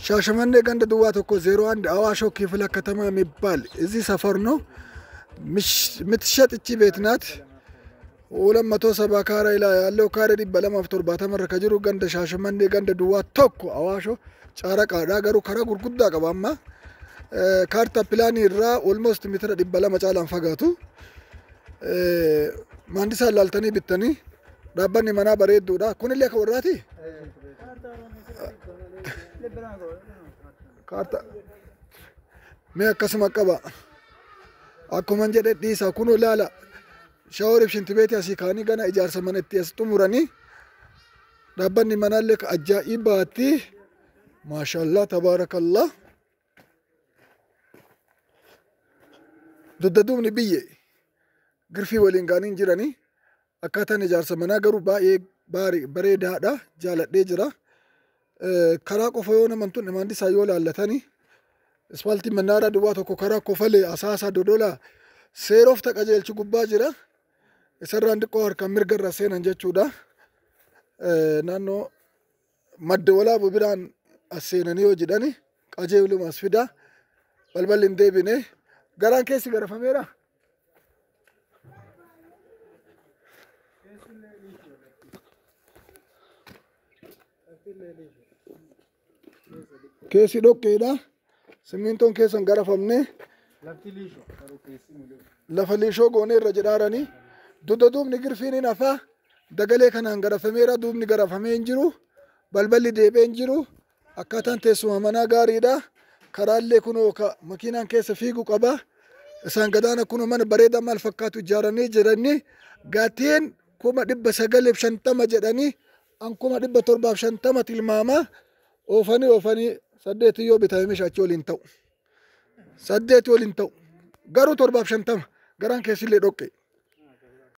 ሻሸመኔ ገንደ ድዋ ቶኮ 01 አዋሾ ክፍለ ከተማ የሚባል እዚህ ሰፈር ነው የምትሸጥ። እቺ ቤት ናት። 270 ካሬ ላይ ያለው ካሬ 270 irra ka jiru ganda Shaashamannee ganda duwwaa 1 Awaashoo Caaraqaadha. Garuu karaa gurguddaa qaba amma. Kaartaa pilaanii irraa almost meetira 200 caalaan fagaatu. Maandisaan laaltanii bittanii dhaabbanni manaa bareedduudha. Kunillee kan warraati? Kaartaa mee akkasuma qaba. Akkuma jedhe dhiisa kunoo laala. Shaaworiif shintibeetii asii kaanii gana ijaarsa mana itti as xumuranii dhaabbanni manaallee ajaa'ibaati. Maashaallah tabaarakallah. Dugda duubni biyye girfii waliin gaanii hin jiranii. Akkaataan ijaarsa manaa garuu baay'ee bareedaadha. Jaaladhee jira. Karaa qofa yoo naman tun maandisaa yoo laallatanii ispaaltii mannaaraa duwwaa 1 karaa Kofalee Asaasaa Dodolaa seerofta qajeelchi gubbaa jira. Isarraan xiqqoo harkaan mirgarra seenan jechuudha. Naannoo madda walaabuu biraan as seenanii yoo jedhani qajeeluma as fida. Balballi hin deebine. Garaan keessi garafameera. Keessi dhoqqeedha. Simmintoon keessa hin garafamne. Lafa liishoo goonee irra jedhaaranii. Dugda duubni girfiin hin hafa. Dagalee kanaan garafameera. Duubni garafamee hin jiru. Balballi deebi'ee hin jiru. Akkaataan teessuma manaa gaariidha. Karaallee kunoo makiinaan keessa fiigu qaba. Isaan gadaana kunoo mana bareedaa maal fakkaatu ijaaranii jiranii. Gatiin 950,000 jedhanii an 750,000 tilmaama. Oofanii oofanii 8 yoo bitame meeshaa achi waliin ta'u. 8 waliin ta'u. Garuu 750 garaan keessillee dhoqqe.